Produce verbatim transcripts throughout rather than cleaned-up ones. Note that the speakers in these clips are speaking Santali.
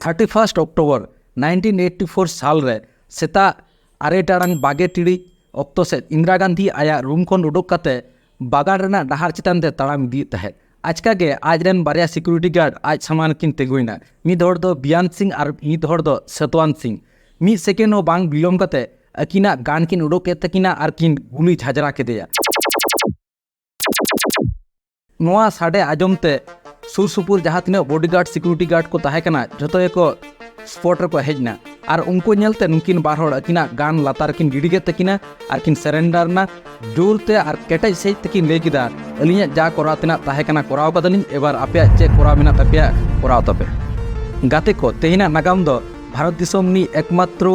Thirty first October nineteen eighty four ᱥᱟᱞ ᱨᱮ ᱥᱮᱛᱟᱜ ᱟᱨᱮ ᱴᱟᱲᱟᱝ ᱵᱟᱜᱮ ᱴᱤᱲᱤᱡ ᱚᱠᱛᱚ ᱥᱮᱫ ᱤᱱᱫᱤᱨᱟ ᱜᱟᱱᱫᱷᱤ ᱟᱭᱟᱜ ᱨᱩᱢ ᱠᱷᱚᱱ ᱩᱰᱩᱠ ᱠᱟᱛᱮ ᱵᱟᱜᱟᱱ ᱨᱮᱱᱟᱜ ᱰᱟᱦᱟᱨ ᱪᱮᱛᱟᱱ ᱛᱮ ᱛᱟᱲᱟᱢ ᱤᱫᱤᱭᱮᱫ ᱛᱟᱦᱮᱸᱫ᱾ ᱟᱪᱠᱟ ᱜᱮ ᱟᱡ ᱨᱮᱱ ᱵᱟᱨᱭᱟ ᱥᱤᱠᱩᱨᱤᱴᱤ ᱜᱟᱨᱰ ᱟᱡ ᱥᱟᱢᱟᱝ ᱨᱮᱠᱤᱱ ᱛᱤᱸᱜᱩᱭᱮᱱᱟ, ᱢᱤᱫ ᱦᱚᱲ ᱫᱚ ᱵᱤᱭᱟᱱ ᱥᱤᱝ ᱟᱨ ᱢᱤᱫ ᱦᱚᱲ ᱫᱚ ᱥᱟᱛᱣᱟᱱ ᱥᱤᱝ᱾ ᱢᱤᱫ ᱥᱮᱠᱮᱱᱰ ᱦᱚᱸ ᱵᱟᱝ ᱵᱤᱞᱚᱢ ᱠᱟᱛᱮ ᱟᱹᱠᱤᱱᱟᱜ ᱜᱟᱱ ᱠᱤᱱ ᱩᱰᱩᱠ ᱠᱮᱫ ᱛᱟᱹᱠᱤᱱᱟ ᱟᱨ ᱠᱤᱱ ᱜᱩᱞᱤ ᱡᱷᱟᱡᱽᱨᱟ ᱠᱮᱫᱮᱭᱟ᱾ ᱱᱚᱣᱟ ᱥᱟᱰᱮ ᱟᱸᱡᱚᱢ ᱛᱮ ᱥᱩᱨ ᱥᱩᱯᱩᱨ ᱡᱟᱦᱟᱸ ᱛᱤᱱᱟᱹᱜ ᱵᱚᱰᱤᱜᱟᱨᱰ, ᱥᱤᱠᱩᱨᱤᱴᱤ ᱜᱟᱨᱰ ᱠᱚ ᱛᱟᱦᱮᱸ ᱠᱟᱱᱟ, ᱡᱷᱚᱛᱚ ᱜᱮᱠᱚ ᱥᱯᱚᱴ ᱨᱮᱠᱚ ᱦᱮᱡ ᱮᱱᱟ᱾ ᱟᱨ ᱩᱱᱠᱩ ᱧᱮᱞᱛᱮ ᱱᱩᱠᱤᱱ ᱵᱟᱨ ᱦᱚᱲ ᱟᱹᱠᱤᱱᱟᱜ ᱜᱟᱱ ᱞᱟᱛᱟᱨ ᱨᱮᱠᱤᱱ ᱜᱤᱰᱤ ᱠᱮᱫ ᱛᱟᱹᱠᱤᱱᱟ ᱟᱨ ᱠᱤᱱ ᱥᱟᱨᱮᱱᱰᱟᱨ ᱮᱱᱟ᱾ ᱡᱳᱨ ᱛᱮ ᱟᱨ ᱠᱮᱴᱮᱡ ᱥᱟᱺᱦᱤᱡ ᱛᱮᱠᱤᱱ ᱞᱟᱹᱭ ᱠᱮᱫᱟ, "ᱟᱹᱞᱤᱧᱟᱜ ᱡᱟ ᱠᱚᱨᱟᱣ ᱛᱮᱱᱟᱜ ᱛᱟᱦᱮᱸ ᱠᱟᱱᱟ ᱠᱚᱨᱟᱣ ᱠᱟᱫᱟᱞᱤᱧ, ᱮᱵᱟᱨ ᱟᱯᱮᱭᱟᱜ ᱪᱮᱫ ᱠᱚᱨᱟᱣ ᱢᱮᱱᱟᱜ ᱛᱟᱯᱮᱭᱟ ᱠᱚᱨᱟᱣ ᱛᱟᱯᱮ᱾" ᱜᱟᱛᱮ ᱠᱚ, ᱛᱮᱦᱮᱧᱟᱜ ᱱᱟᱜᱟᱢ ᱫᱚ ᱵᱷᱟᱨᱚᱛ ᱫᱤᱥᱚᱢ ᱨᱤᱱᱤᱡ ᱮᱠᱢᱟᱛᱨᱚ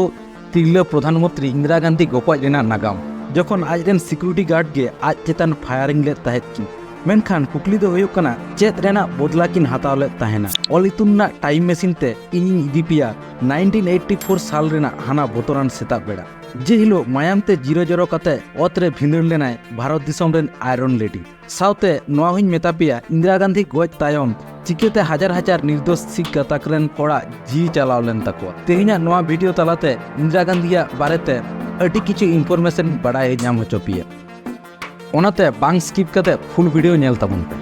ᱛᱤᱨᱞᱟᱹ ᱯᱨᱚᱫᱷᱟᱱ ᱢᱚᱱᱛᱨᱤ ᱤᱱᱫᱤᱨᱟ ᱜᱟᱱᱫᱷᱤ ᱜᱚᱯᱚᱡ ᱨᱮᱱᱟᱜ ᱱᱟᱜᱟᱢ, ᱡᱚᱠᱷᱚᱱ ᱟᱡ ᱨᱮᱱ ᱥᱤᱠᱩᱨᱤᱴᱤ ᱜᱟᱨᱰ ᱜᱮ ᱟᱡ ᱪᱮᱛᱟᱱ ᱯᱷᱟᱭᱟᱨᱤᱝ ᱞᱮᱫ ᱛᱟᱦᱮᱸᱫ ᱠᱤᱱ᱾ ᱢᱮᱱᱠᱷᱟᱱ ᱠᱩᱠᱞᱤ ᱫᱚ ᱦᱩᱭᱩᱜ ᱠᱟᱱᱟ, ᱪᱮᱫ ᱨᱮᱱᱟᱜ ᱵᱚᱫᱞᱟ ᱠᱤᱱ ᱦᱟᱛᱟᱣ ᱞᱮᱫ ᱛᱟᱦᱮᱱᱟ? ᱚᱞ ᱤᱛᱩᱱ ᱨᱮᱱᱟᱜ ᱴᱟᱭᱤᱢ ᱢᱮᱥᱤᱱ ᱛᱮ ᱤᱧᱤᱧ ᱤᱫᱤ ᱯᱮᱭᱟ ᱱᱟᱭᱤᱱᱴᱤᱱ ᱮᱭᱤᱴᱤ ᱯᱷᱳᱨ ᱥᱟᱞ ᱨᱮᱱᱟᱜ ᱦᱟᱱᱟ ᱵᱚᱛᱚᱨᱟᱱ ᱥᱮᱛᱟᱜ ᱵᱮᱲᱟ, ᱡᱮ ᱦᱤᱞᱳᱜ ᱢᱟᱭᱟᱢ ᱛᱮ ᱡᱤᱨᱟᱹ ᱡᱚᱨᱚ ᱠᱟᱛᱮ ᱚᱛ ᱨᱮ ᱵᱷᱤᱸᱫᱟᱹᱲ ᱞᱮᱱᱟᱭ ᱵᱷᱟᱨᱚᱛ ᱫᱤᱥᱚᱢ ᱨᱮᱱ ᱟᱭᱨᱚᱱ ᱞᱮᱰᱤ᱾ ᱥᱟᱶᱛᱮ ᱱᱚᱣᱟ ᱦᱚᱸᱧ ᱢᱮᱛᱟ ᱯᱮᱭᱟ, ᱤᱱᱫᱤᱨᱟ ᱜᱟᱱᱫᱷᱤ ᱜᱚᱡ ᱛᱟᱭᱚᱢ ᱪᱤᱠᱟᱹᱛᱮ ᱦᱟᱡᱟᱨ ᱦᱟᱡᱟᱨ ᱱᱤᱨᱫᱳᱥ ᱥᱤᱠᱷ ᱜᱟᱛᱟᱠ ᱨᱮᱱ ᱦᱚᱲᱟᱜ ᱡᱤᱣᱤ ᱪᱟᱞᱟᱣ ᱞᱮᱱ ᱛᱟᱠᱚᱣᱟ᱾ ᱛᱮᱦᱮᱧᱟᱜ ᱱᱚᱣᱟ ᱵᱷᱤᱰᱤᱭᱳ ᱛᱟᱞᱟᱛᱮ ᱤᱱᱫᱤᱨᱟ ᱜᱟᱱᱫᱷᱤᱭᱟᱜ ᱵᱟᱨᱮᱛᱮ ᱟᱹᱰᱤ ᱠᱤᱪᱷᱩ ᱤᱱᱯᱷᱚᱨᱢᱮᱥᱚᱱ ᱵᱟᱲᱟᱭ ᱧᱟᱢ ᱦᱚᱪᱚ ᱯᱮᱭᱟ᱾ ᱚᱱᱟᱛᱮ ᱵᱟᱝ ᱥᱠᱤᱯ ᱠᱟᱛᱮ ᱯᱷᱩᱞ ᱵᱷᱤᱰᱤᱭᱳ ᱧᱮᱞ ᱛᱟᱵᱚᱱ ᱯᱮ᱾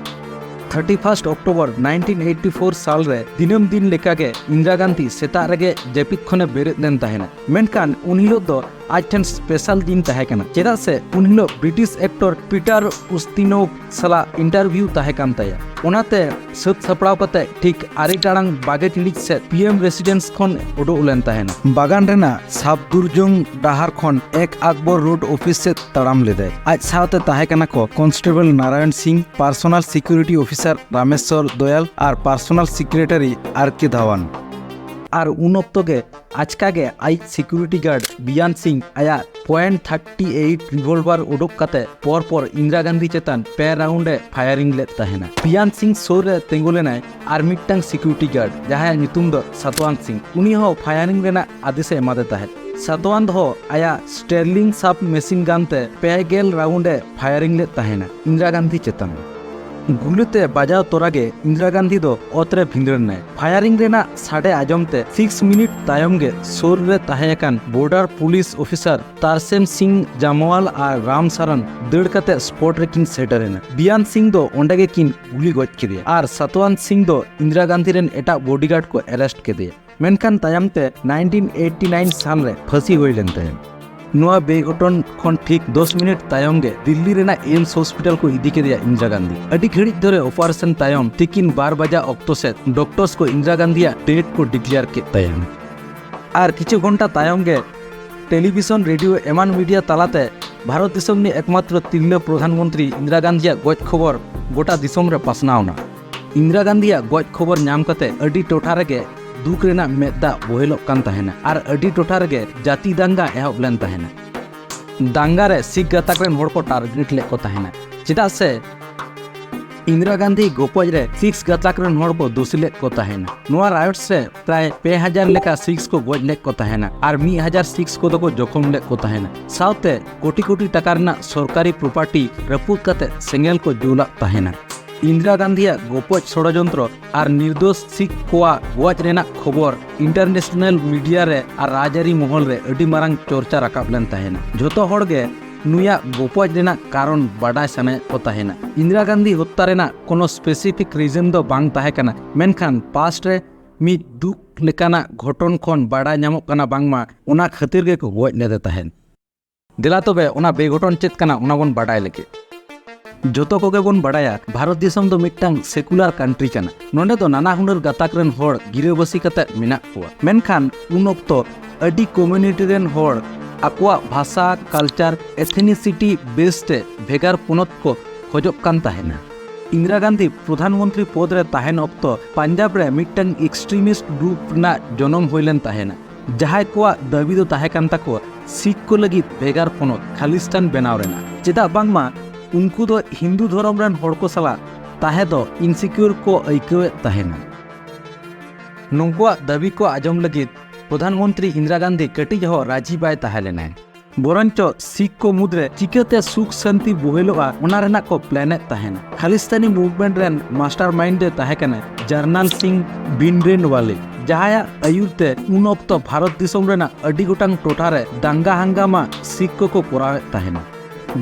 Thirty first October nineteen eighty four ᱥᱟᱞ ᱨᱮ ᱫᱤᱱᱟᱹᱢ ᱫᱤᱱ ᱞᱮᱠᱟᱜᱮ ᱤᱱᱫᱤᱨᱟ ᱜᱟᱱᱫᱷᱤ ᱥᱮᱛᱟᱜ ᱨᱮᱜᱮ ᱡᱟᱹᱯᱤᱫ ᱠᱷᱚᱱᱮ ᱵᱮᱨᱮᱫ ᱞᱮᱱ ᱛᱟᱦᱮᱱᱟ᱾ ᱢᱮᱱᱠᱷᱟᱱ ᱩᱱ ᱦᱤᱞᱳᱜ ᱫᱚ ᱟᱡ ᱴᱷᱮᱱ ᱥᱯᱮᱥᱟᱞ ᱫᱤᱱ ᱛᱟᱦᱮᱸ ᱠᱟᱱᱟ, ᱪᱮᱫᱟᱜ ᱥᱮ ᱩᱱ ᱦᱤᱞᱳᱜ ᱵᱨᱤᱴᱤᱥ ᱮᱠᱴᱚᱨ ᱯᱤᱴᱟᱨ ᱩᱥᱛᱤᱱᱳᱵᱷ ᱥᱟᱞᱟᱜ ᱤᱱᱴᱟᱨᱵᱷᱤᱭᱩ ᱛᱟᱦᱮᱸ ᱠᱟᱱ ᱛᱟᱭᱟ᱾ ᱚᱱᱟᱛᱮ ᱥᱟᱹᱛ ᱥᱟᱯᱲᱟᱣ ᱠᱟᱛᱮ ᱴᱷᱤᱠ ᱟᱨᱮ ᱴᱟᱲᱟᱝ ᱵᱟᱜᱮ ᱴᱤᱲᱤᱡ ᱥᱮᱫ ᱯᱤ ᱮᱢ ᱨᱮᱥᱤᱰᱮᱱᱥ ᱠᱷᱚᱱ ᱩᱰᱩᱠ ᱞᱮᱱ ᱛᱟᱦᱮᱱᱟ᱾ ᱵᱟᱜᱟᱱ ᱨᱮᱱᱟᱜ ᱥᱟᱯᱫᱩᱨᱡᱚᱝ ᱰᱟᱦᱟᱨ ᱠᱷᱚᱱ ᱮᱠ ᱟᱠᱵᱚᱨ ᱨᱳᱰ ᱚᱯᱷᱤᱥ ᱥᱮᱫ ᱛᱟᱲᱟᱢ ᱞᱮᱫᱟᱭ᱾ ᱟᱡ ᱥᱟᱶᱛᱮ ᱛᱟᱦᱮᱸ ᱠᱟᱱᱟ ᱠᱚ ᱠᱚᱱᱥᱴᱮᱵᱚᱞ ᱱᱟᱨᱟᱭᱚᱱ ᱥᱤᱝ, ᱯᱟᱨᱥᱚᱱᱟᱞ ᱥᱤᱠᱩᱨᱤᱴᱤ ᱚᱯᱷᱤᱥᱟᱨ ᱨᱟᱢᱮᱥᱣᱚᱨ ᱫᱚᱭᱟᱞ ᱟᱨ ᱯᱟᱨᱥᱚᱱᱟᱞ ᱥᱮᱠᱨᱮᱴᱟᱨᱤ ᱟᱨ ᱠᱮ ᱫᱷᱟᱣᱟᱱ᱾ ᱟᱨ ᱩᱱ ᱚᱠᱛᱚ ᱜᱮ ᱟᱪᱠᱟ ᱜᱮ ᱟᱡ ᱥᱤᱠᱩᱨᱤᱴᱤ ᱜᱟᱨᱰ ᱵᱤᱭᱟᱱ ᱥᱤᱝ ᱟᱭᱟᱜ ᱯᱚᱭᱮᱱᱴ ᱛᱷᱟᱨᱴᱤ ᱮᱭᱤᱴ ᱨᱤᱵᱷᱚᱞᱵᱷᱟᱨ ᱩᱰᱩᱠ ᱠᱟᱛᱮ ᱯᱚᱨ ᱯᱚᱨ ᱤᱱᱫᱤᱨᱟ ᱜᱟᱱᱫᱷᱤ ᱪᱮᱛᱟᱱ ᱯᱮ ᱨᱟᱣᱩᱱᱰ ᱮ ᱯᱷᱟᱭᱟᱨᱤᱝ ᱞᱮᱫ ᱛᱟᱦᱮᱱᱟ᱾ ᱵᱤᱭᱟᱱ ᱥᱤᱝ ᱥᱩᱨ ᱨᱮ ᱛᱤᱸᱜᱩ ᱞᱮᱱᱟᱭ ᱟᱨ ᱢᱤᱫᱴᱟᱝ ᱥᱤᱠᱩᱨᱤᱴᱤ ᱜᱟᱨᱰ, ᱡᱟᱦᱟᱸᱭᱟᱜ ᱧᱩᱛᱩᱢ ᱫᱚ ᱥᱟᱛᱣᱟᱱ ᱥᱤᱝ, ᱩᱱᱤ ᱦᱚᱸ ᱯᱷᱟᱭᱟᱨᱤᱝ ᱨᱮᱱᱟᱜ ᱟᱫᱮᱥ ᱮ ᱮᱢᱟᱫᱮ ᱛᱟᱦᱮᱸᱫ᱾ ᱥᱟᱛᱣᱟᱱ ᱦᱚᱸ ᱟᱭᱟᱜ ᱥᱴᱮᱨᱞᱤᱝ ᱥᱟᱵ ᱢᱮᱥᱤᱱ ᱜᱟᱱ ᱛᱮ ᱯᱮ ᱜᱮᱞ ᱨᱟᱣᱩᱱᱰ ᱮ ᱯᱷᱟᱭᱟᱨᱤᱝ ᱞᱮᱫ ᱛᱟᱦᱮᱱᱟ ᱤᱱᱫᱤᱨᱟ ᱜᱟᱱᱫᱷᱤ ᱪᱮᱛᱟᱱ᱾ ᱜᱩᱞᱤᱛᱮ ᱵᱟᱡᱟᱣ ᱛᱚᱨᱟᱜᱮ ᱤᱱᱫᱤᱨᱟ ᱜᱟᱱᱫᱷᱤ ᱫᱚ ᱚᱛ ᱨᱮ ᱵᱷᱤᱸᱫᱟᱹᱲ ᱮᱱᱟᱭ᱾ ᱯᱷᱟᱭᱟᱨᱤᱝ ᱨᱮᱱᱟᱜ ᱥᱟᱰᱮ ᱟᱸᱡᱚᱢ ᱛᱮ ᱥᱤᱠᱥ ᱢᱤᱱᱤᱴ ᱛᱟᱭᱚᱢ ᱜᱮ ᱥᱩᱨ ᱨᱮ ᱛᱟᱦᱮᱸ ᱟᱠᱟᱱ ᱵᱚᱨᱰᱟᱨ ᱯᱩᱞᱤᱥ ᱚᱯᱷᱤᱥᱟᱨ ᱛᱟᱨᱥᱮᱢ ᱥᱤᱝ ᱡᱟᱢᱣᱟᱞ ᱟᱨ ᱨᱟᱢ ᱥᱟᱨᱟᱱ ᱫᱟᱹᱲ ᱠᱟᱛᱮ ᱥᱯᱚᱴ ᱨᱮᱠᱤᱱ ᱥᱮᱴᱮᱨ ᱮᱱᱟ᱾ ᱵᱤᱭᱟᱱ ᱥᱤᱝ ᱫᱚ ᱚᱸᱰᱮ ᱜᱮᱠᱤᱱ ᱜᱩᱞᱤ ᱜᱚᱡ ᱠᱮᱫᱮᱭᱟ ᱟᱨ ᱥᱟᱛᱣᱟᱱᱛ ᱥᱤᱝ ᱫᱚ ᱤᱱᱫᱤᱨᱟ ᱜᱟᱱᱫᱷᱤ ᱨᱮᱱ ᱮᱴᱟᱜ ᱵᱚᱰᱤᱜᱟᱨᱰ ᱠᱚ ᱮᱨᱮᱥᱴ ᱠᱮᱫᱮᱭᱟ᱾ ᱢᱮᱱᱠᱷᱟᱱ ᱛᱟᱭᱚᱢ ᱛᱮ ᱱᱟᱭᱤᱱᱴᱤᱱ ᱮᱭᱤᱴᱤ ᱱᱟᱭᱤᱱ ᱥᱟᱞ ᱨᱮ ᱯᱷᱟᱹᱥᱤ ᱦᱩᱭ ᱞᱮᱱ ᱛᱟᱭᱟ᱾ ᱱᱚᱣᱟ ᱵᱮᱜᱷᱚᱴᱚᱱ ᱠᱷᱚᱱ ᱴᱷᱤᱠ ᱫᱚᱥ ᱢᱤᱱᱤᱴ ᱛᱟᱭᱚᱢ ᱜᱮ ᱫᱤᱞᱞᱤ ᱨᱮᱱᱟᱜ ᱮᱢᱥ ᱦᱚᱥᱯᱤᱴᱟᱞ ᱠᱚ ᱤᱫᱤ ᱠᱮᱫᱮᱭᱟ ᱤᱱᱫᱤᱨᱟ ᱜᱟᱱᱫᱷᱤ᱾ ᱟᱹᱰᱤ ᱜᱷᱟᱹᱲᱤᱡ ᱫᱷᱚᱨᱮ ᱚᱯᱟᱨᱮᱥᱚᱱ ᱛᱟᱭᱚᱢ ᱛᱤᱠᱤᱱ ᱵᱟᱨ ᱵᱟᱡᱟ ᱚᱠᱛᱚ ᱥᱮᱫ ᱰᱚᱠᱴᱚᱨᱥ ᱠᱚ ᱤᱱᱫᱤᱨᱟ ᱜᱟᱱᱫᱷᱤᱭᱟᱜ ᱰᱮᱛᱷ ᱠᱚ ᱰᱤᱠᱞᱮᱭᱟᱨ ᱠᱮᱫ ᱛᱟᱭᱟ᱾ ᱟᱨ ᱠᱤᱪᱷᱩ ᱜᱷᱚᱱᱴᱟ ᱛᱟᱭᱚᱢ ᱜᱮ ᱴᱮᱞᱤᱵᱷᱤᱥᱚᱱ, ᱨᱮᱰᱤᱭᱳ ᱮᱢᱟᱱ ᱢᱤᱰᱤᱭᱟ ᱛᱟᱞᱟᱛᱮ ᱵᱷᱟᱨᱚᱛ ᱫᱤᱥᱚᱢ ᱨᱤᱱᱤᱡ ᱮᱠᱢᱟᱛᱨᱚ ᱛᱤᱨᱞᱟᱹ ᱯᱨᱚᱫᱷᱟᱱ ᱢᱚᱱᱛᱨᱤ ᱤᱱᱫᱤᱨᱟ ᱜᱟᱱᱫᱷᱤᱭᱟᱜ ᱜᱚᱡ ᱠᱷᱚᱵᱚᱨ ᱜᱚᱴᱟ ᱫᱤᱥᱚᱢ ᱨᱮ ᱯᱟᱥᱱᱟᱣ ᱮᱱᱟ᱾ ᱤᱱᱫᱤᱨᱟ ᱜᱟᱱᱫᱷᱤᱭᱟᱜ ᱜᱚᱡ ᱠᱷᱚᱵᱚᱨ ᱧᱟᱢ ᱠᱟᱛᱮ ᱟᱹᱰᱤ ᱴᱚᱴᱷᱟ ᱨᱮᱜᱮ ᱫᱩᱠ ᱨᱮᱱᱟᱜ ᱢᱮᱫ ᱫᱟᱜ ᱵᱚᱦᱮᱞᱚᱜ ᱠᱟᱱ ᱛᱟᱦᱮᱱᱟ ᱟᱨ ᱟᱹᱰᱤ ᱴᱚᱴᱷᱟ ᱨᱮᱜᱮ ᱡᱟᱹᱛᱤ ᱫᱟᱝᱜᱟ ᱮᱦᱚᱵ ᱞᱮᱱ ᱛᱟᱦᱮᱱᱟ᱾ ᱫᱟᱝᱜᱟ ᱨᱮ ᱥᱤᱠᱷ ᱜᱟᱛᱟᱠ ᱨᱮᱱ ᱦᱚᱲ ᱠᱚ ᱴᱟᱨᱜᱮᱴ ᱞᱮᱫ ᱠᱚ ᱛᱟᱦᱮᱱᱟ, ᱪᱮᱫᱟᱜ ᱥᱮ ᱤᱱᱫᱤᱨᱟ ᱜᱟᱱᱫᱷᱤ ᱜᱚᱯᱚᱡ ᱨᱮ ᱥᱤᱠᱷ ᱜᱟᱛᱟᱠ ᱨᱮᱱ ᱦᱚᱲ ᱠᱚ ᱫᱩᱥᱤ ᱞᱮᱫ ᱠᱚ ᱛᱟᱦᱮᱱᱟ᱾ ᱱᱚᱣᱟ ᱨᱟᱭᱚᱴᱥ ᱨᱮ ᱯᱨᱟᱭ ᱯᱮ ᱦᱟᱡᱟᱨ ᱞᱮᱠᱟ ᱥᱤᱠᱷ ᱠᱚ ᱜᱚᱡ ᱞᱮᱫ ᱠᱚ ᱛᱟᱦᱮᱱᱟ ᱟᱨ ᱢᱤᱫ ᱦᱟᱡᱟᱨ ᱥᱤᱠᱷ ᱠᱚᱫᱚ ᱠᱚ ᱡᱚᱠᱷᱚᱢ ᱞᱮᱫ ᱠᱚ ᱛᱟᱦᱮᱱᱟ᱾ ᱥᱟᱶᱛᱮ ᱠᱳᱴᱤ ᱠᱳᱴᱤ ᱴᱟᱠᱟ ᱨᱮᱱᱟᱜ ᱥᱚᱨᱠᱟᱨᱤ ᱯᱨᱚᱯᱟᱨᱴᱤ ᱨᱟᱹᱯᱩᱫ ᱠᱟᱛᱮ ᱥᱮᱸᱜᱮᱞ ᱠᱚ ᱡᱩᱞᱟᱫ ᱛᱟᱦᱮᱱᱟ᱾ ᱤᱱᱫᱤᱨᱟ ᱜᱟᱱᱫᱷᱤᱭᱟᱜ ᱜᱚᱯᱚᱡ ᱥᱚᱲᱚᱡᱚᱱᱛᱨᱚ ᱟᱨ ᱱᱤᱨᱫᱳᱥ ᱥᱤᱠᱷ ᱠᱚᱣᱟᱜ ᱜᱚᱡ ᱨᱮᱱᱟᱜ ᱠᱷᱚᱵᱚᱨ ᱤᱱᱴᱟᱨᱱᱮᱥᱱᱟᱞ ᱢᱤᱰᱤᱭᱟ ᱨᱮ ᱟᱨ ᱨᱟᱡᱽᱟᱹᱨᱤ ᱢᱚᱦᱚᱞ ᱨᱮ ᱟᱹᱰᱤ ᱢᱟᱨᱟᱝ ᱪᱚᱨᱪᱟ ᱨᱟᱠᱟᱵ ᱞᱮᱱ ᱛᱟᱦᱮᱱᱟ᱾ ᱡᱷᱚᱛᱚ ᱦᱚᱲ ᱜᱮ ᱱᱩᱭᱟᱜ ᱜᱚᱯᱚᱡ ᱨᱮᱱᱟᱜ ᱠᱟᱨᱚᱱ ᱵᱟᱰᱟᱭ ᱥᱟᱱᱟᱭᱮᱫ ᱠᱚ ᱛᱟᱦᱮᱱᱟ᱾ ᱤᱱᱫᱤᱨᱟ ᱜᱟᱱᱫᱷᱤ ᱦᱚᱛᱛᱟ ᱨᱮᱱᱟᱜ ᱠᱳᱱᱳ ᱥᱯᱮᱥᱤᱯᱷᱤᱠ ᱨᱤᱡᱚᱱ ᱫᱚ ᱵᱟᱝ ᱛᱟᱦᱮᱸ ᱠᱟᱱᱟ, ᱢᱮᱱᱠᱷᱟᱱ ᱯᱟᱥᱴ ᱨᱮ ᱢᱤᱫ ᱫᱩᱠ ᱞᱮᱠᱟᱱᱟᱜ ᱜᱷᱚᱴᱚᱱ ᱠᱷᱚᱱ ᱵᱟᱰᱟᱭ ᱧᱟᱢᱚᱜ ᱠᱟᱱᱟ ᱵᱟᱝᱢᱟ ᱚᱱᱟ ᱠᱷᱟᱹᱛᱤᱨ ᱜᱮᱠᱚ ᱜᱚᱡ ᱞᱮᱫᱮ ᱛᱟᱦᱮᱸᱫ᱾ ᱫᱮᱞᱟ ᱛᱚᱵᱮ ᱚᱱᱟ ᱵᱮᱜᱷᱚᱴᱚᱱ ᱪᱮᱫ ᱠᱟᱱᱟ ᱚᱱᱟ ᱵᱚᱱ ᱵᱟᱰᱟᱭ ᱞᱮᱜᱮ᱾ ᱡᱚᱛᱚ ᱠᱚᱜᱮ ᱵᱚᱱ ᱵᱟᱰᱟᱭᱟ ᱵᱷᱟᱨᱚᱛ ᱫᱤᱥᱚᱢ ᱫᱚ ᱢᱤᱫᱴᱟᱝ ᱥᱮᱠᱩᱞᱟᱨ ᱠᱟᱱᱴᱨᱤ ᱠᱟᱱᱟ᱾ ᱱᱚᱰᱮ ᱫᱚ ᱱᱟᱱᱟ ᱦᱩᱱᱟᱹᱨ ᱜᱟᱛᱟᱠ ᱨᱮᱱ ᱦᱚᱲ ᱜᱤᱨᱟᱹᱵᱟᱹᱥᱤ ᱠᱟᱛᱮ ᱢᱮᱱᱟᱜ ᱠᱚᱣᱟ᱾ ᱢᱮᱱᱠᱷᱟᱱ ᱩᱱ ᱚᱠᱛᱚ ᱟᱹᱰᱤ ᱠᱚᱢᱤᱭᱩᱱᱤᱴᱤ ᱨᱮᱱ ᱦᱚᱲ ᱟᱠᱚᱣᱟᱜ ᱵᱷᱟᱥᱟ, ᱠᱟᱞᱪᱟᱨ, ᱮᱛᱷᱮᱱᱤᱥᱤᱴᱤ ᱵᱮᱥ ᱛᱮ ᱵᱷᱮᱜᱟᱨ ᱯᱚᱱᱚᱛ ᱠᱚ ᱠᱷᱚᱡᱚᱜ ᱠᱟᱱ ᱛᱟᱦᱮᱱᱟ᱾ ᱤᱱᱫᱤᱨᱟ ᱜᱟᱱᱫᱷᱤ ᱯᱨᱚᱫᱷᱟᱱ ᱢᱚᱱᱛᱨᱤ ᱯᱚᱫ ᱨᱮ ᱛᱟᱦᱮᱱ ᱚᱠᱛᱚ ᱯᱟᱧᱡᱟᱵ ᱨᱮ ᱢᱤᱫᱴᱟᱝ ᱮᱠᱥᱴᱨᱤᱢᱤᱥᱴ ᱜᱨᱩᱯ ᱨᱮᱱᱟᱜ ᱡᱚᱱᱚᱢ ᱦᱩᱭ ᱞᱮᱱ ᱛᱟᱦᱮᱱᱟ, ᱡᱟᱦᱟᱸᱭ ᱠᱚᱣᱟᱜ ᱫᱟᱹᱵᱤ ᱫᱚ ᱛᱟᱦᱮᱸ ᱠᱟᱱ ᱛᱟᱠᱚᱣᱟ ᱥᱤᱠᱷ ᱠᱚ ᱞᱟᱹᱜᱤᱫ ᱵᱷᱮᱜᱟᱨ ᱯᱚᱱᱚᱛ ᱠᱷᱟᱞᱤᱥᱛᱟᱱ ᱵᱮᱱᱟᱣ ᱨᱮᱱᱟᱜ᱾ ᱪᱮᱫᱟᱜ ᱵᱟᱝᱢᱟ ᱩᱱᱠᱩ ᱫᱚ ᱦᱤᱱᱫᱩ ᱫᱷᱚᱨᱚᱢ ᱨᱮᱱ ᱦᱚᱲ ᱠᱚ ᱥᱟᱞᱟᱜ ᱛᱟᱦᱮᱸ ᱫᱚ ᱤᱱᱥᱤᱠᱤᱭᱩᱨ ᱠᱚ ᱟᱹᱭᱠᱟᱹᱣᱮᱫ ᱛᱟᱦᱮᱱᱟ᱾ ᱱᱩᱠᱩᱣᱟᱜ ᱫᱟᱹᱵᱤ ᱠᱚ ᱟᱸᱡᱚᱢ ᱞᱟᱹᱜᱤᱫ ᱯᱨᱚᱫᱷᱟᱱ ᱢᱚᱱᱛᱨᱤ ᱤᱱᱫᱤᱨᱟ ᱜᱟᱱᱫᱷᱤ ᱠᱟᱹᱴᱤᱡ ᱦᱚᱸ ᱨᱟᱹᱡᱤ ᱵᱟᱭ ᱛᱟᱦᱮᱸ ᱞᱮᱱᱟᱭ᱾ ᱵᱚᱨᱚᱱᱪᱚ ᱥᱤᱠᱷ ᱠᱚ ᱢᱩᱫᱽᱨᱮ ᱪᱤᱠᱟᱹᱛᱮ ᱥᱩᱠ ᱥᱟᱹᱱᱛᱤ ᱵᱚᱦᱮᱞᱚᱜᱼᱟ, ᱚᱱᱟ ᱨᱮᱱᱟᱜ ᱠᱚ ᱯᱞᱮᱱᱮᱫ ᱛᱟᱦᱮᱱᱟ᱾ ᱠᱷᱟᱞᱤᱥᱛᱟᱱᱤ ᱢᱩᱵᱷᱢᱮᱱᱴ ᱨᱮᱱ ᱢᱟᱥᱴᱟᱨ ᱢᱟᱭᱤᱱᱰ ᱮ ᱛᱟᱦᱮᱸ ᱠᱟᱱᱟ ᱡᱟᱨᱱᱟᱞ ᱥᱤᱝ ᱵᱷᱤᱱᱰᱨᱮᱱᱣᱟᱞᱮ, ᱡᱟᱦᱟᱸᱭᱟᱜ ᱟᱹᱭᱩᱨ ᱛᱮ ᱩᱱ ᱚᱠᱛᱚ ᱵᱷᱟᱨᱚᱛ ᱫᱤᱥᱚᱢ ᱨᱮᱱᱟᱜ ᱟᱹᱰᱤ ᱜᱚᱴᱟᱝ ᱴᱚᱴᱷᱟ ᱨᱮ ᱫᱟᱝᱜᱟ ᱦᱟᱝᱜᱟᱢᱟ ᱥᱤᱠᱷ ᱠᱚᱠᱚ ᱠᱚᱨᱟᱣᱮᱫ ᱛᱟᱦᱮᱱᱟ᱾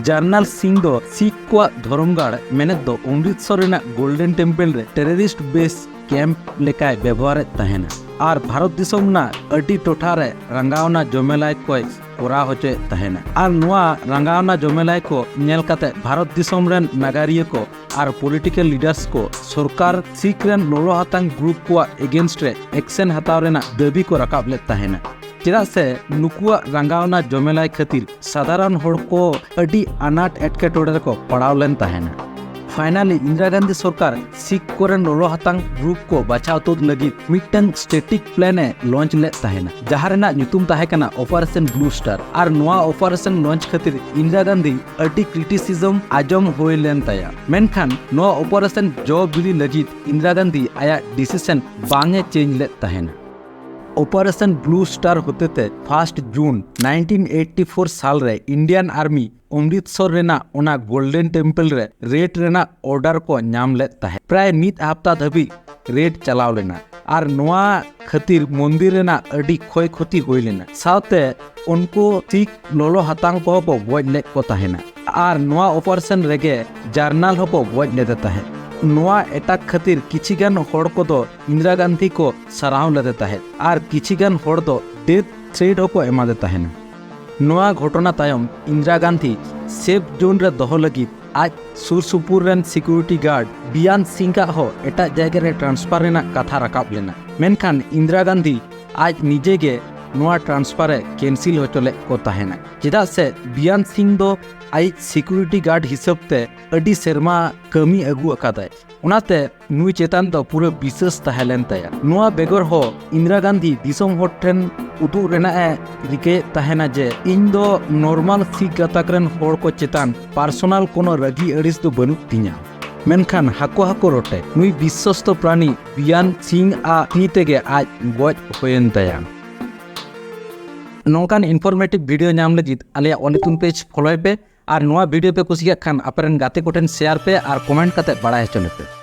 ᱡᱟᱨᱱᱟᱞ ᱥᱤᱝ ᱫᱚ ᱥᱤᱠᱷ ᱠᱚᱣᱟᱜ ᱫᱷᱚᱨᱚᱢ ᱜᱟᱲ, ᱢᱮᱱᱮᱫ ᱫᱚ ᱚᱢᱨᱤᱛᱥᱚᱨ ᱨᱮᱱᱟᱜ ᱜᱳᱞᱰᱮᱱ ᱴᱮᱢᱯᱮᱞ ᱨᱮ ᱴᱮᱨᱚᱨᱤᱥᱴ ᱵᱮᱥ ᱠᱮᱢᱯ ᱞᱮᱠᱟᱭ ᱵᱮᱵᱚᱦᱟᱨᱮᱫ ᱛᱟᱦᱮᱱᱟ ᱟᱨ ᱵᱷᱟᱨᱚᱛ ᱫᱤᱥᱚᱢ ᱨᱮᱱᱟᱜ ᱟᱹᱰᱤ ᱴᱚᱴᱷᱟ ᱨᱮ ᱨᱟᱸᱜᱟᱣᱱᱟ ᱡᱚᱢᱮᱞᱟᱭ ᱠᱚᱭ ᱠᱚᱨᱟᱣ ᱦᱚᱪᱚᱭᱮᱫ ᱛᱟᱦᱮᱱᱟ᱾ ᱟᱨ ᱱᱚᱣᱟ ᱨᱟᱸᱜᱟᱣᱱᱟ ᱡᱚᱢᱮᱞᱟᱭ ᱠᱚ ᱧᱮᱞ ᱠᱟᱛᱮ ᱵᱷᱟᱨᱚᱛ ᱫᱤᱥᱚᱢ ᱨᱮᱱ ᱱᱟᱜᱟᱨᱤᱭᱟᱹ ᱠᱚ ᱟᱨ ᱯᱚᱞᱤᱴᱤᱠᱟᱞ ᱞᱤᱰᱟᱨᱥ ᱠᱚ ᱥᱚᱨᱠᱟᱨ ᱥᱤᱠᱷ ᱨᱮᱱ ᱞᱚᱞᱚ ᱦᱟᱛᱟᱝ ᱜᱨᱩᱯ ᱠᱚᱣᱟᱜ ᱮᱜᱮᱱᱥᱴ ᱨᱮ ᱮᱠᱥᱮᱱ ᱦᱟᱛᱟᱣ ᱨᱮᱱᱟᱜ ᱫᱟᱹᱵᱤ ᱠᱚ ᱨᱟᱠᱟᱵ ᱞᱮᱫ ᱛᱟᱦᱮᱱᱟ, ᱪᱮᱫᱟᱜ ᱥᱮ ᱱᱩᱠᱩᱣᱟᱜ ᱨᱟᱸᱜᱟᱣᱱᱟ ᱡᱚᱢᱮᱞᱟᱭ ᱠᱷᱟᱹᱛᱤᱨ ᱥᱟᱫᱷᱟᱨᱚᱱ ᱦᱚᱲ ᱠᱚ ᱟᱹᱰᱤ ᱟᱱᱟᱴ ᱮᱴᱠᱮᱴᱚᱬᱮ ᱨᱮᱠᱚ ᱯᱟᱲᱟᱣ ᱞᱮᱱ ᱛᱟᱦᱮᱱᱟ᱾ ᱯᱷᱟᱭᱱᱟᱞᱤ ᱤᱱᱫᱤᱨᱟ ᱜᱟᱱᱫᱷᱤ ᱥᱚᱨᱠᱟᱨ ᱥᱤᱠᱷ ᱠᱚᱨᱮᱱ ᱞᱚᱞᱚ ᱦᱟᱛᱟᱝ ᱜᱨᱩᱯ ᱠᱚ ᱵᱟᱪᱷᱟᱣ ᱛᱩᱫ ᱞᱟᱹᱜᱤᱫ ᱢᱤᱫᱴᱟᱝ ᱥᱴᱮᱴᱤᱠ ᱯᱞᱮᱱ ᱮ ᱞᱚᱧᱪ ᱞᱮᱫ ᱛᱟᱦᱮᱱᱟ, ᱡᱟᱦᱟᱸ ᱨᱮᱱᱟᱜ ᱧᱩᱛᱩᱢ ᱛᱟᱦᱮᱸ ᱠᱟᱱᱟ ᱚᱯᱟᱨᱮᱥᱚᱱ ᱵᱞᱩ ᱥᱴᱟᱨ᱾ ᱟᱨ ᱱᱚᱣᱟ ᱚᱯᱟᱨᱮᱥᱚᱱ ᱞᱚᱧᱪ ᱠᱷᱟᱹᱛᱤᱨ ᱤᱱᱫᱤᱨᱟ ᱜᱟᱱᱫᱷᱤ ᱟᱹᱰᱤ ᱠᱨᱤᱴᱤᱥᱤᱡᱚᱢ ᱟᱸᱡᱚᱢ ᱦᱩᱭ ᱞᱮᱱ ᱛᱟᱭᱟ, ᱢᱮᱱᱠᱷᱟᱱ ᱱᱚᱣᱟ ᱚᱯᱟᱨᱮᱥᱚᱱ ᱡᱚ ᱵᱤᱞᱤ ᱞᱟᱹᱜᱤᱫ ᱤᱱᱫᱤᱨᱟ ᱜᱟᱱᱫᱷᱤ ᱟᱭᱟᱜ ᱰᱤᱥᱤᱥᱚᱱ ᱵᱟᱝ ᱮ ᱪᱮᱧᱡᱽ ᱞᱮᱫ ᱛᱟᱦᱮᱱᱟ᱾ ᱚᱯᱟᱨᱮᱥᱚᱱ ᱵᱞᱩ ᱥᱴᱟᱨ ᱦᱚᱛᱮᱛᱮ ᱯᱷᱟᱨᱥᱴ ᱡᱩᱱ ᱱᱟᱭᱤᱱᱴᱤᱱ ᱮᱭᱤᱴᱤ ᱯᱷᱳᱨ ᱥᱟᱞ ᱨᱮ ᱤᱱᱰᱤᱭᱟᱱ ᱟᱨᱢᱤ ᱚᱢᱨᱤᱛᱥᱚᱨ ᱨᱮᱱᱟᱜ ᱚᱱᱟ ᱜᱳᱞᱰᱮᱱ ᱴᱮᱢᱯᱮᱞ ᱨᱮ ᱨᱮᱰ ᱨᱮᱱᱟᱜ ᱚᱨᱰᱟᱨ ᱠᱚ ᱧᱟᱢ ᱞᱮᱫ ᱛᱟᱦᱮᱸᱫ᱾ ᱯᱨᱟᱭ ᱢᱤᱫ ᱦᱟᱯᱛᱟ ᱫᱷᱟᱹᱵᱤᱡ ᱨᱮᱰ ᱪᱟᱞᱟᱣ ᱞᱮᱱᱟ ᱟᱨ ᱱᱚᱣᱟ ᱠᱷᱟᱹᱛᱤᱨ ᱢᱚᱱᱫᱤᱨ ᱨᱮᱱᱟᱜ ᱟᱹᱰᱤ ᱠᱷᱚᱭ ᱠᱷᱚᱛᱤ ᱦᱩᱭ ᱞᱮᱱᱟ᱾ ᱥᱟᱶᱛᱮ ᱩᱱᱠᱩ ᱥᱤᱠᱷ ᱞᱚᱞᱚ ᱦᱟᱛᱟᱝ ᱠᱚᱦᱚᱸ ᱠᱚ ᱜᱚᱡ ᱞᱮᱫ ᱠᱚ ᱛᱟᱦᱮᱱᱟ ᱟᱨ ᱱᱚᱣᱟ ᱚᱯᱟᱨᱮᱥᱚᱱ ᱨᱮᱜᱮ ᱡᱟᱨᱱᱟᱞ ᱦᱚᱸᱠᱚ ᱜᱚᱡ ᱞᱮᱫᱮ ᱛᱟᱦᱮᱸᱫ᱾ ᱱᱚᱣᱟ ᱮᱴᱟᱠ ᱠᱷᱟᱹᱛᱤᱨ ᱠᱤᱪᱷᱤ ᱜᱟᱱ ᱦᱚᱲ ᱠᱚᱫᱚ ᱤᱱᱫᱤᱨᱟ ᱜᱟᱱᱫᱷᱤ ᱠᱚ ᱥᱟᱨᱦᱟᱣ ᱞᱮᱫᱮ ᱛᱟᱦᱮᱸᱫ ᱟᱨ ᱠᱤᱪᱷᱤ ᱜᱟᱱ ᱦᱚᱲ ᱫᱚ ᱰᱮᱛᱷ ᱛᱷᱨᱮᱴ ᱦᱚᱸᱠᱚ ᱮᱢᱟᱫᱮ ᱛᱟᱦᱮᱱᱟ᱾ ᱱᱚᱣᱟ ᱜᱷᱚᱴᱚᱱᱟ ᱛᱟᱭᱚᱢ ᱤᱱᱫᱤᱨᱟ ᱜᱟᱱᱫᱷᱤ ᱥᱮᱯᱷ ᱡᱳᱱ ᱨᱮ ᱫᱚᱦᱚ ᱞᱟᱹᱜᱤᱫ ᱟᱡ ᱥᱩᱨ ᱥᱩᱯᱩᱨ ᱨᱮᱱ ᱥᱤᱠᱩᱨᱤᱴᱤ ᱜᱟᱨᱰ ᱵᱤᱭᱟᱱ ᱥᱤᱝ ᱟᱜ ᱦᱚᱸ ᱮᱴᱟᱜ ᱡᱟᱭᱜᱟ ᱨᱮ ᱴᱨᱟᱱᱥᱯᱷᱟᱨ ᱨᱮᱱᱟᱜ ᱠᱟᱛᱷᱟ ᱨᱟᱠᱟᱵ ᱞᱮᱱᱟ, ᱢᱮᱱᱠᱷᱟᱱ ᱤᱱᱫᱤᱨᱟ ᱜᱟᱱᱫᱷᱤ ᱟᱡ ᱱᱤᱡᱮ ᱜᱮ ᱱᱚᱣᱟ ᱴᱨᱟᱱᱥᱯᱷᱟᱨ ᱮ ᱠᱮᱱᱥᱤᱞ ᱦᱚᱪᱚ ᱞᱮᱫ ᱠᱚ ᱛᱟᱦᱮᱱᱟ, ᱪᱮᱫᱟᱜ ᱥᱮ ᱵᱤᱭᱟᱱ ᱥᱤᱝ ᱫᱚ ᱟᱡ ᱥᱤᱠᱩᱨᱤᱴᱤ ᱜᱟᱨᱰ ᱦᱤᱥᱟᱹᱵ ᱛᱮ ᱟᱹᱰᱤ ᱥᱮᱨᱢᱟ ᱠᱟᱹᱢᱤ ᱟᱹᱜᱩ ᱟᱠᱟᱫᱟᱭ, ᱚᱱᱟᱛᱮ ᱱᱩᱭ ᱪᱮᱛᱟᱱ ᱫᱚ ᱯᱩᱨᱟᱹ ᱵᱤᱥᱟᱹᱥ ᱛᱟᱦᱮᱸ ᱞᱮᱱ ᱛᱟᱭᱟ᱾ ᱱᱚᱣᱟ ᱵᱮᱜᱚᱨ ᱦᱚᱸ ᱤᱱᱫᱤᱨᱟ ᱜᱟᱱᱫᱷᱤ ᱫᱤᱥᱚᱢ ᱦᱚᱲ ᱴᱷᱮᱱ ᱩᱫᱩᱜ ᱨᱮᱱᱟᱜ ᱮ ᱨᱤᱠᱟᱹᱭᱮᱫ ᱛᱟᱦᱮᱱᱟ ᱡᱮ ᱤᱧ ᱫᱚ ᱱᱚᱨᱢᱟᱞ ᱥᱤᱠᱷ ᱜᱟᱛᱟᱠ ᱨᱮᱱ ᱦᱚᱲ ᱠᱚ ᱪᱮᱛᱟᱱ ᱯᱟᱨᱥᱚᱱᱟᱞ ᱠᱳᱱᱳ ᱨᱟᱹᱜᱤ ᱟᱹᱲᱤᱥ ᱫᱚ ᱵᱟᱹᱱᱩᱜ ᱛᱤᱧᱟ᱾ ᱢᱮᱱᱠᱷᱟᱱ ᱦᱟᱠᱚ ᱦᱟᱠᱚ ᱨᱚᱴᱮ ᱱᱩᱭ ᱵᱤᱥᱥᱚᱥᱛᱚ ᱯᱨᱟᱱᱤ ᱵᱤᱭᱟᱱ ᱥᱤᱝ ᱟᱜ ᱛᱤ ᱛᱮᱜᱮ ᱟᱡ ᱜᱚᱡ ᱦᱩᱭᱮᱱ ᱛᱟᱭᱟ᱾ ᱱᱚᱝᱠᱟᱱ informative video ᱧᱟᱢ ᱞᱟᱹᱜᱤᱫ ᱟᱞᱮᱭᱟᱜ ᱚᱞ ᱤᱛᱩᱱ page follow ᱯᱮ ᱟᱨ ᱱᱚᱣᱟ video ᱯᱮ ᱠᱩᱥᱤᱭᱟᱜ ᱠᱷᱟᱱ ᱟᱯᱮᱨᱮᱱ ᱜᱟᱛᱮ ᱠᱚᱴᱷᱮᱱ share ᱯᱮ ᱟᱨ comment ᱠᱟᱛᱮ ᱵᱟᱲᱟᱭ ᱦᱚᱪᱚ ᱞᱮᱯᱮ᱾